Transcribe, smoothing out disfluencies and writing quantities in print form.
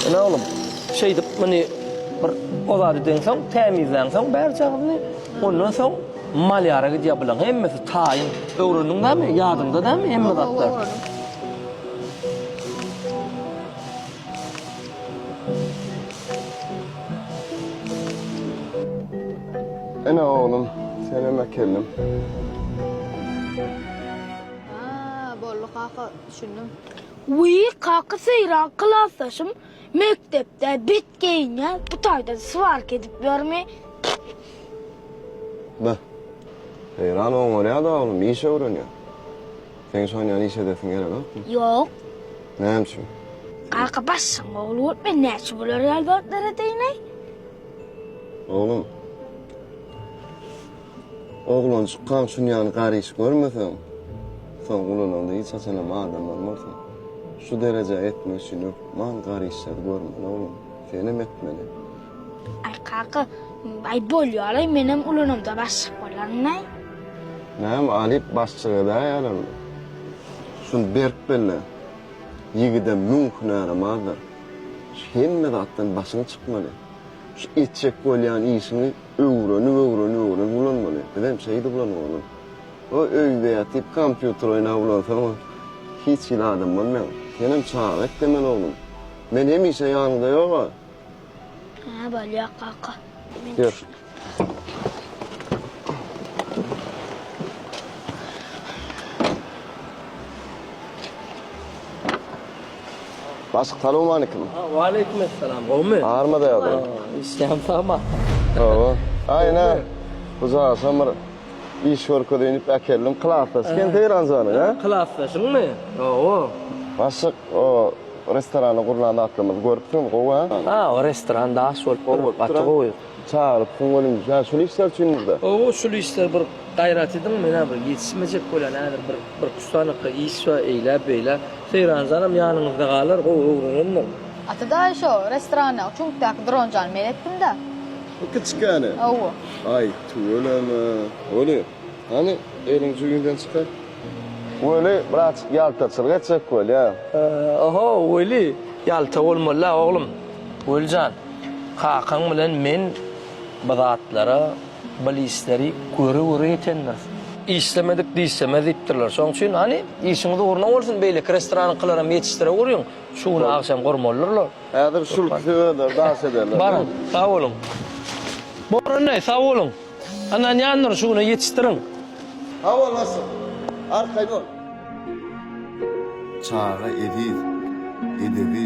Ine oglum, şeýdip muny bir o zat edeňsoň, tämizläňsoň bärjagzyny, ondan soň malýara gidýär bulaň hemmesi taýyn. Öwrendiň dämi? Ýadyňda dämi hemme zatlar? Ine oglum, senem äkeldim. Ha, boldy kaka, düşündim. Wiý, kaka Seýran klasdaşym mekdepde bet geýinýär, bu taýda swarka edip ýörmi? Beh, Seýran oňarýar-da oglum, iş öwrenýär. Seň şonýan iş edesiň gelenokmy? Ýok. Näme üçin? Kaka başlygyň ogly bolup men näçe bular ýaly zatlar edeýin-aý? Oglum, oglanjykkaň şunýan gar iş görmeseň, soň ulalaňda hiç haçanam adam bolmarsyň. Şu derejä ýetmek üçin hökman gar işleri görmeli oglum. Senem etmeli. Aý kaka, aý bolýar-aý, menem ulanamda başlyk bolaryn-aý. Näme alyp başçyk edäýerlermi? Şuny berk belle, ýigide müň hünärem azdyr. Şu hemme zatdan başyň çykmaly. Şu etjek bolýan işiňi öwrenip, öwrenip, öwrenip ulanmaly. Bizem şeýdip ulandyk oglum. O öýde ýatyp kompýuter oýnap ulansaň, hiç hili adam bolmaýaň. Senem çaga eklemeli oglum. Men hemişe ýanyňda ýog-a. Hä, bolýar kaka. Ýör. Başlyk salowmalikim. Waleýkim essalam. Gowmy? Armada ýagdaý. Işleýän sagma. Hawa. Aýna. Bu jaşam bir iş görkezeýin diýip äkeldim. Klasdaş eken Seýran janyň, hä? Klasdaşyňmy? Hawa. Başlyk, o restoranda gurlan zatlarymyzy görüpsiňiz, gowy, hä? Ha, o restoran daş bolup dur, gaty gowy. Çagyrypsyň welin, hä, şul işler üçindir-dä? Hawa, şul işler bir gaýrat ediň, men-ä bir ýetişmejek bolýan, häzir bir birküç sanyka iş bar, eýle-beýle. Seýranjanam ýanyňyzda galar, gowy öwrenendir. Ata daýy şo restorandaky çüňkdäki dronjany men etdim-dä. Bu kiçikäni? Hawa. Aý, tüweleme. Weli, hany, eliň jübiňden çykar. Weli, birazjyk ýaltaçylyk etjek bolýa. Oho, Weli, ýalta bolmaly-la, oglum. Weli jan, kakaň bilen men bu zatlara, bul işleri göre-göre ýetendiris. Işlemedik dişlemez diýipdirler. Şonuň üçin, hany, işiňiz ugruna bolsun, beýleki restoranyňkylaram ýetişdireweriň. Şu gün agşam gurmalydyrlar. Häzir şul ikisi özleri daş ederler. Baryň, sag boluň. Borandaý, sag boluň. Ynanýandyr, şu güne ýetişdiriň. Sag bol başlyk. Arkaýyn bol. Çaga eziz, edebi.